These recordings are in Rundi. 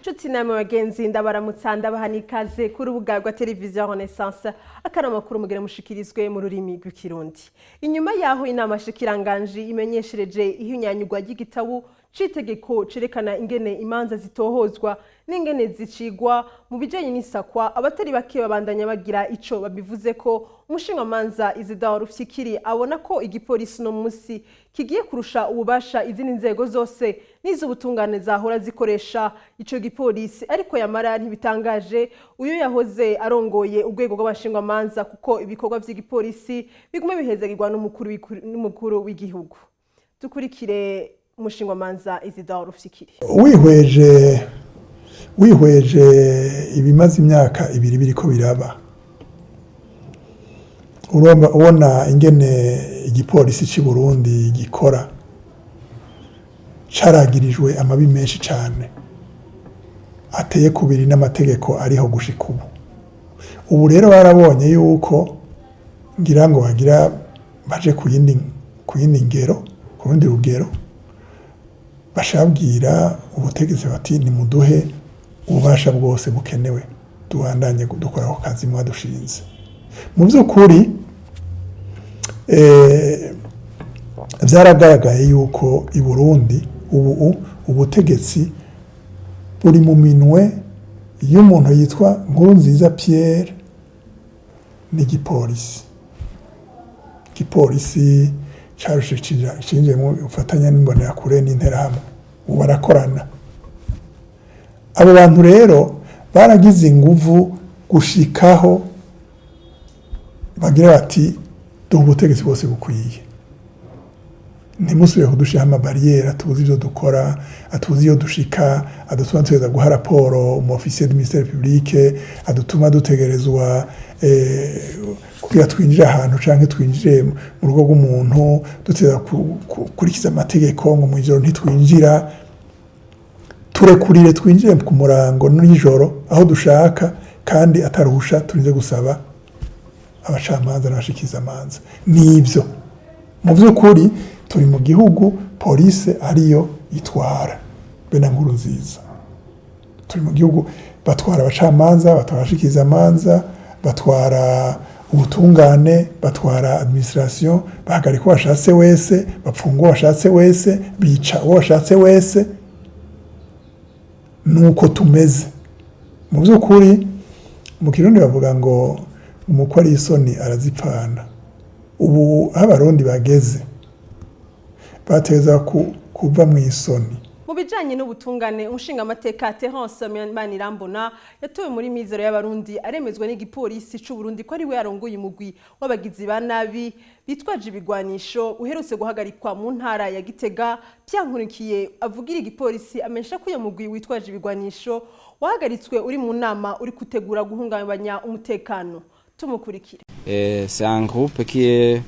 Nshuti namwe bagenzi, ndabaramutsa, ndabaha n'ikaze ku rubuga rwa Televiziyo Renaissance. Akari amakuru mugere mushikirizwe mu rurimi rw'Ikirundi. Inyuma yaho inama shikiranganji imenyeshereje ihinyanyurwa ry'igitabo c'itegeko cerekana ingene imanza zitohozwa n'ingene zicigwa mu bijanye n'isakwa, abatari bake babandanya bagira ico babivuze ko. Umushingamanza Isidore Rufyikiri abona ko igipolisi no musi kigiye kurusha ububasha izindi nzego zose n'iz'ubutungane zahora zikoresha ico gipolisi. Ariko yamara ntibitangaje uyu yahoze arongoye urwego rw'abashingwamanza, kuko ibikorwa vy'igipolisi biguma bihezagirwa n'umukuru w'igihugu. Dukurikire umushingwamanza Isidore Rufyikiri. Wihweje ibimaze imyaka 2 biriko biraba, urumva ubona ingene igipolisi cy'i Burundi gikora, caragirijwe amabi menshi cane ateye kubiri n'amategeko ariho gushika ubu. Ubu rero barabonye yuko ngira ngo bagira baje ku yindi ngero, ku rundi rugero, bashabwira ubutegetsi bati: "Nimuduhe ububasha bwose bukenewe, tubandanye dukora ako kazi mwadushinze." Mu by'ukuri byaragaragaye yuko i Burundi ubu ubutegetsi buri mu minwe y'umuntu yitwa Nkurunziza Pierre n'igipolisi. Igipolisi carushe cinjiyemo ubufatanya n'Imbonerakure n'Interahamwe, ubu barakorana. Abo bantu rero baragize inguvu gushikaho bagira bati: "Duha ubutegetsi bwose bukwiye, ntimusubire kudushiraho ama barrières atubuza ivyo dukora, atubuza iyo dushika, adutuma dutegereza guha raporo umu officier du ministère public, adutuma dutegerezwa kugira twinjire ahantu canke twinjire mu rugo rw'umuntu dutegereza gukurikiza amategeko, ngo mw'ijoro ntitwinjira. Turekurire twinjire ku murango nijoro aho dushaka, kandi ataruhusha turinze gusaba abacamanza n'abashikizamanza." Nivyo, mu vy'ukuri turi mu gihugu polise ariyo itwara be na Nkurunziza. Turi mu gihugu batwara abacamanza, batwara abashikizamanza, batwara ubutungane, batwara administration, bahagarika uwo bashatse wese, bapfunga uwo bashatse wese, bica uwo bashatse wese. Nuko tumeze. Mu by'ukuri mu Kirundi bavuga ngo umukwe ari isoni arazipfana. Ubu aho Abarundi bageze bateza kuva mu isoni. Mu bijanye n'ubutungane, umushingamateka Terence Manirambona yatowe muri Mizero y'Abarundi aremezwa n'igipolisi c'u Burundi ko ari we arongoye umugwi w'abagizi ba nabi bitwaje ibigwanisho uherutse guhagarikwa mu ntara ya Gitega. Byankurikiye avugira igipolisi amenyesha ko uyo mugwi witwaje ibigwanisho wahagaritswe uri mu nama uri gutegura guhungabanya umutekano. Tumukurikire. C'est un groupe qui est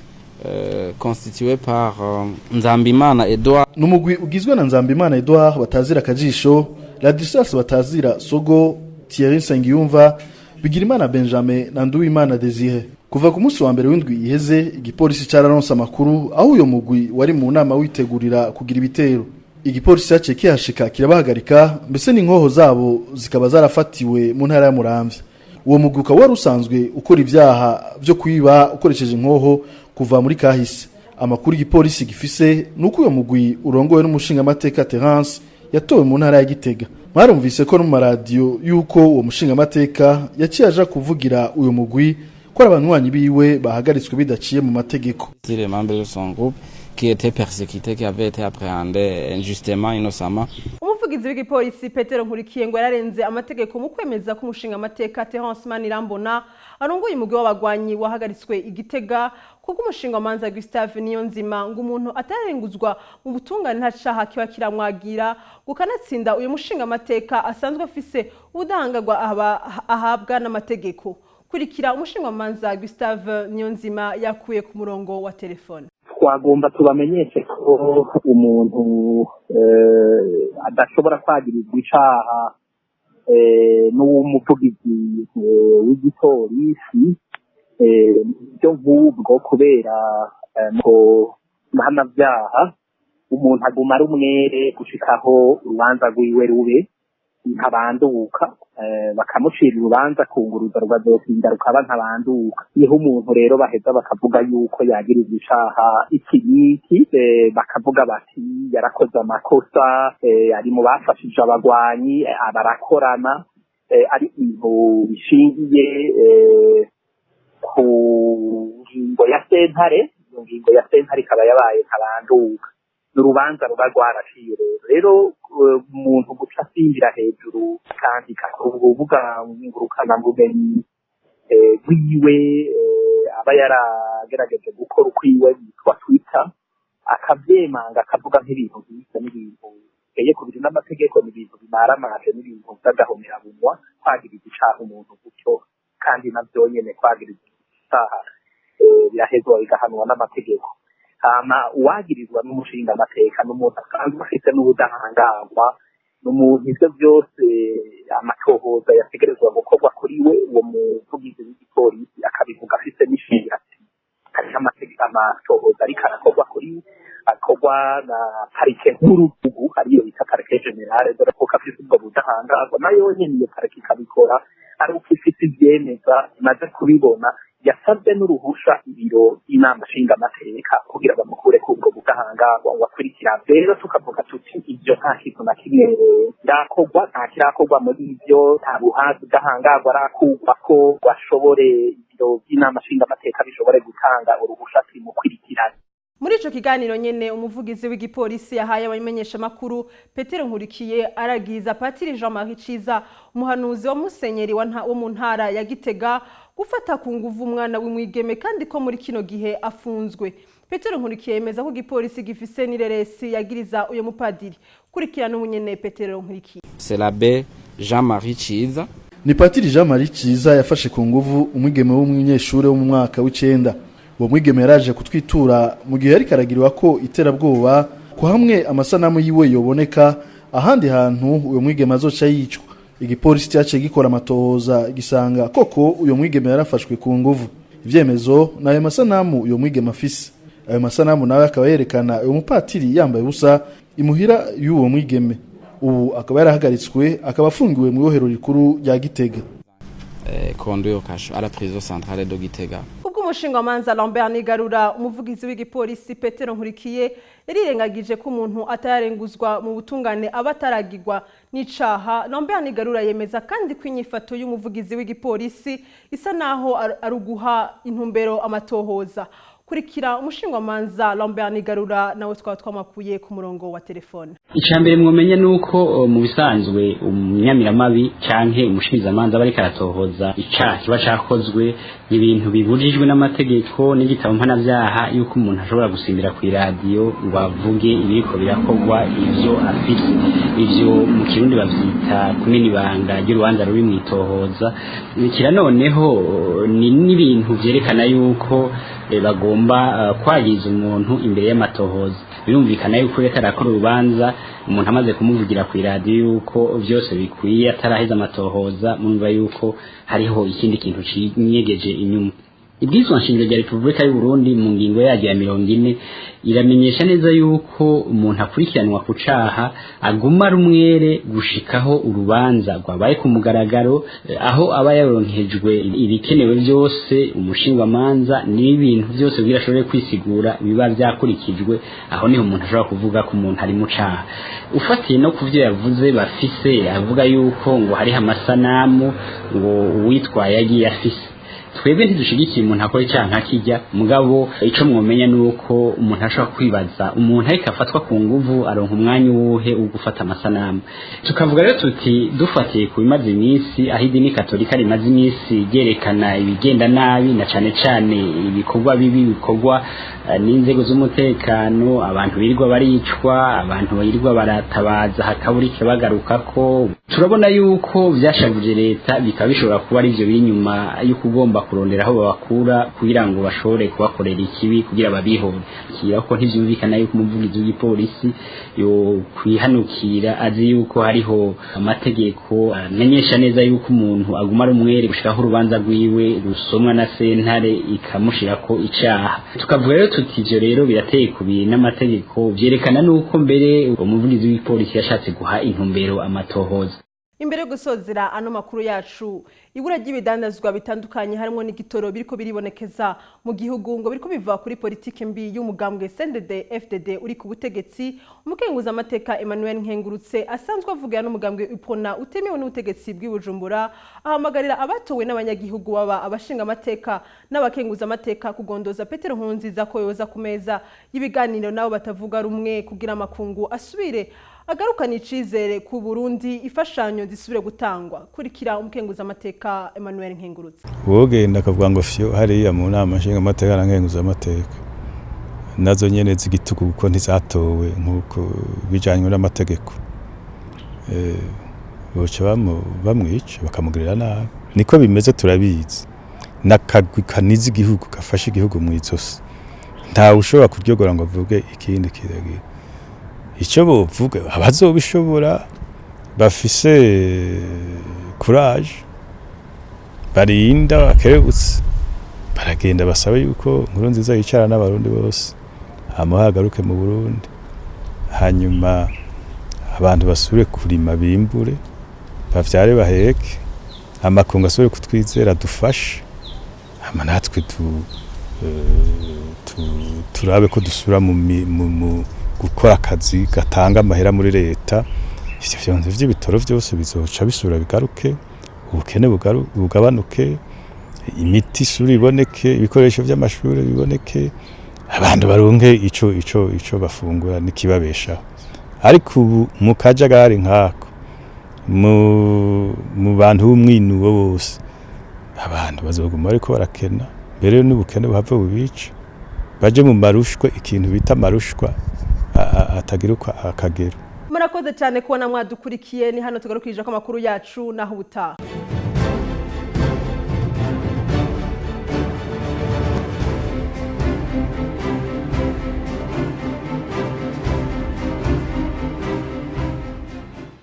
constitué par Nzambimana Edouard. Ni umugwi ugizwe na Nzambimana Edouard batazira Akajisho, Ladislas batazira Sogo, Thierry Nsengiyumva, Bigirimana Benjamin na Nduwimana Desire. Kuva ku munsi wa mbere w'indwi iheze, igipolisi cararonse amakuru aho uyo mugwi wari mu nama witegurira kugira ibitero. Igipolisi cyaciye kihashika kirabahagarika, mbese n'inkoho zabo zikaba zarafatiwe mu ntara ya Muramvya. Uwo mugwi ukaba wari usanzwe ukora ibyaha vyo kwiba ukoresheje inkoho kuva muri kahise. Amakuru igipolisi gifise nuko uyo mugwi urongowe n'umushingamateka Terence yatowe mu ntara ya Gitega. Mwarumvise ko no mu maradiyo yuko uwo mushingamateka yaciye aja kuvugira uyo mugwi ko ari abanywanyi biwe bahagaritswe bidaciye mu mategeko. Les membres de son groupe qui étaient persécutés, qui avaient été appréhendés injustement, innocemment. Umuvugizi w'igipolisi Petero Nkurikiye ngo yararenze amategeko mu kwemeza ko umushingamateka Terence Manirambona arongoye umugwi w'abagwanyi wahagaritswe i Gitega, kuko umushingamanza Gustave Niyonzima ngo umuntu atarenguzwa mu butungane nta caha kiba kiramwagira, ngo kanatsinda uyu mushingamateka asanzwe afise ubudahangarwa ahabwa n'amategeko. Kurikira umushingamanza Gustave Niyonzima yakuye ku murongo wa telefone. Twagomba tubamenyeshe ko umuntu adashobora kwagirizwa icaha n'uwumuvugizi w'igipolisi byo nk'ubwo, kubera ngo mpanavyaha umuntu aguma ari umwere gushikaho urubanza rwiwe rube. Ntabanduka, bakamucira urubanza kunguruza rukazotinda rukaba ntabanduka. Niho umuntu rero baheza bakavuga yuko yagirizwa icaha iki n'iki, bakavuga bati yarakoze amakosa, ari mu bafashije abagwanyi, abarakorana, ari ibintu bishingiye ku ngingo ya sentare. Iyo ngingo ya sentare ikaba yabaye ntabanduka, ni urubanza ruba rwaraciye. Rero umuntu guca asinjira hejuru akandika ku rubuga ngurukanabumenyi rwiwe, aba yaragerageje gukora ukwiwe yitwa Twitter, akavyemanga, akavuga nk'ibintu nk'ivyo, n'ibintu biteye ku bintu n'amategeko, n'ibintu bimaramaje, n'ibintu vy'agahomerabunwa kwagiriza icaha umuntu gutyo. Kandi navyo nyene kwagiriza icaha birahezwa bigahanwa n'amategeko. Hama uwagirizwa n'umushinga amateka n'umuntu asanzwe afite n'ubudahangarwa, n'umuntu ivyo byose amatohoza yategerezwa gukorwa kuri we. Uwo muvugizi w'igipolisi akabivuga afise n'ishinga ati hariho amategeko, amatohoza ariko arakorwa kuri we, akorwa na parike nkuru ubu ariyo bita parquet général, dore ko afise ubwo budahangarwa. Nayo nyene iyo parike ikabikora ari uko ifise ivyemeza, imaze kubibona, yasabye n'uruhusha ibiro by'inama nshingamateka kugira bamukure ubwo budahangarwa ngo akurikirane. Rero tukavuga tuti ibyo nta kintu na kimwe kirakorwa, nta kirakorwa muri ibyo, nta buhazi budahangarwa arakurwa ko bashobore ibiro by'inama nshingamateka bishobore gutanga uruhusha tumukurikirane. Muri ico kiganiro nyene umuvugizi w'igipolisi yahaye abamenyeshamakuru, Petero Nkurikiye aragiza Patiri Jean Marie Ciza, umuhanuzi wa musenyeri wo mu ntara ya Gitega, gufata ku nguvu umwana w'umwigeme, kandi ko muri kino gihe afunzwe. Petero Nkurikiye yemeza ko igipolisi gifise n'ireresi yagiriza uyo mupadiri. Kurikirana ubunyene Petero Nkurikiye. C'est l'abbé Jean-Marie Ciza. Ni Patiri Jean Marie Ciza yafashe ku nguvu umwigeme w'umunyeshure wo mu mwaka w'icenda. Uwo mwigeme yaraje kutwitura mu gihe yariko aragiriwa ko iterabwoba, ko hamwe amasanamu yiwe yoboneka ahandi hantu uyo mwigeme azoca yicwa. Igipolisi cyaciye gikora amatohoza, gisanga koko uyo mwigeme yarafashwe ku nguvu. Ivyemezo ni ayo masanamu uyo mwigeme afise. Ayo masanamu nawe akaba yerekana uyo mupatiri yambaye ubusa imuhira y'uwo mwigeme. Ubu akaba yarahagaritswe, akaba afungiwe mu ibohero rikuru rya Gitega. Conduit au cachot à la prison centrale de Gitega. Kubw'umushingamanza Lambert Nigarura, umuvugizi w'igipolisi Petero Nkurikiye yarirengagije ko umuntu atayarenguzwa mu butungane aba ataragirwa n'icaha. Lambert Nigarura yemeza kandi ko inyifato y'umuvugizi w'igipolisi isa naho ari uguha intumbero amatohoza. Kurikira umushingamanza Lambert Nigarura, nawe twaba twamakuye ku murongo wa telefone. Icambere mwomenya nuko mu bisanzwe umunyamiramabi canke umushikirizamanza aba ariko aratohoza icaha kiba cakozwe, ibintu bibujijwe n'amategeko n'igitabo mpanavyaha yuko umuntu ashobora gusimbira kw'iradiyo ngo avuge ibiriko birakorwa, ivyo afise. Ivyo mu Kirundi bavyita kumena ibanga ry'urubanza ruri mw'itohoza. Kira noneho ni n'ibintu vyerekana yuko bagomba kwagiza umuntu imbere y'amatohoza. Birumvikana yuko uriko arakora urubanza, umuntu amaze kumuvugira ku iradiyo yuko vyose bikwiye ataraheza amatohoza, murumva yuko hariho ikindi kintu cinyegeje inyuma. Ibwirizwa nshingiro rya Repubulika y'u Burundi mu ngingo yaryo ya 40 iramenyesha neza yuko umuntu akurikiranwa ku caha aguma ari umwere gushikaho urubanza rwabaye ku mugaragaro, aho aba yaronkejwe ibikenewe byose, umushingwamanza n'ibintu byose kugira ashobore kwisigura biba vyakurikijwe. Aho niho umuntu ashobora kuvuga ko umuntu ari mu caha. Ufatiye no ku vyo yavuze bafise, avuga yuko ngo hariho amasanamu ngo uwitwaye yagiye afise, twebwe ntidushigikiye umuntu akora icyaha nka kijya. Mugabo ico mwomenya nuko umuntu ashobora kwibaza, umuntu ariko afatwa ku nguvu aronka umwanya uwuhe wo gufata amasanamu? Tukavuga rero tuti dufatiye ku bimaze iminsi, aho idini katolika rimaze iminsi ryerekana ibigenda nabi, na cane cane ibikorwa bibi bikorwa n'inzego z'umutekano, abantu birirwa baricwa, abantu birirwa baratabaza hakaburike bagarukako, turabona yuko vyashavuje leta, bikaba bishobora kuba ari ivyo biri inyuma y'ukugomba kurondera aho babakura kugira ngo bashobore kubakorera ikibi kugira babihore. Kira ko ntivyumvikana yuko umuvugizi w'igipolisi yo kwihanukira azi yuko hariho amategeko amenyesha neza yuko umuntu aguma ari umwere gushikaho urubanza rwiwe rusomwa na sentare ikamushirako icaha. Tukavuga rero tuti ivyo rero birateye kubiri n'amategeko, vyerekana nuko mbere umuvugizi w'igipolisi yashatse guha intumbero amatohoza. Imbere yo gusozera ano makuru yacu, ibura ry'ibidandazwa bitandukanye harimo n'igitoro biriko biribonekeza mu gihugu ngo biriko biva kuri politike mbi y'umugambwe CNDD FDD uri ku butegetsi. Umukenguza amateka Emmanuel Nkengurutse, asanzwe avugira n'umugambwe UPRONA utemewe n'ubutegetsi bw'i Bujumbura, ahamagarira abatowe n'abanyagihugu, baba abashinga amateka n'abakenguza amateka, kugondoza Petero Nkurunziza ko yoza ku meza y'ibiganiro nabo batavuga rumwe kugira amakungu asubire agarukana icizere ku Burundi, ifashanyo zisubire gutangwa. Kurikira umukenguza amateka Emmanuel Nkengurutse. Wogenda akavuga ngo fyo hariya mu nama nshingamateka na nkenguzamateka, nazo nyene z'igitugu, kuko ntizatowe nk'uko bijanywe n'amategeko, boca bamwica, bakamugirira nabi. Niko bimeze, turabizi. N'akagwi kanize igihugu, gafashe igihugu mw'izosi, ntawe ushobora kuryogora ngo avuge ikindi kiragira icyo bovuga. Abazobishobora bafise courage, barinda bakerebutse, baragenda basabe yuko Nkurunziza yicara n'Abarundi bose, hama hagaruke mu Burundi, hanyuma abantu basubire kurima, bimbure, bavyare, baheke, amakungu asubire kutwizera, dufashe, hama natwe turabe ko dusubira mu gukora akazi gatanga amahera muri leta. Ivyo vyonse vy'ibitoro vyose bizoca bisubira bigaruke, ubukene bugabanuke, imiti isubire iboneke, ibikoresho vy'amashuri biboneke, abantu baronke ico bafungura n'ikibabeshaho. Ariko ubu mu kajagari nkako, mu bantu b'umwinuwo bose, abantu bazoguma bariko barakena, mbere n'ubukene buhave bubica, baje mu marushwa, ikintu bita amarushwa atagira uko akagero. Murakoze cyane kubona mwadukurikiye. Ni hano tugarukirije ko amakuru yacu, naho ubutaha.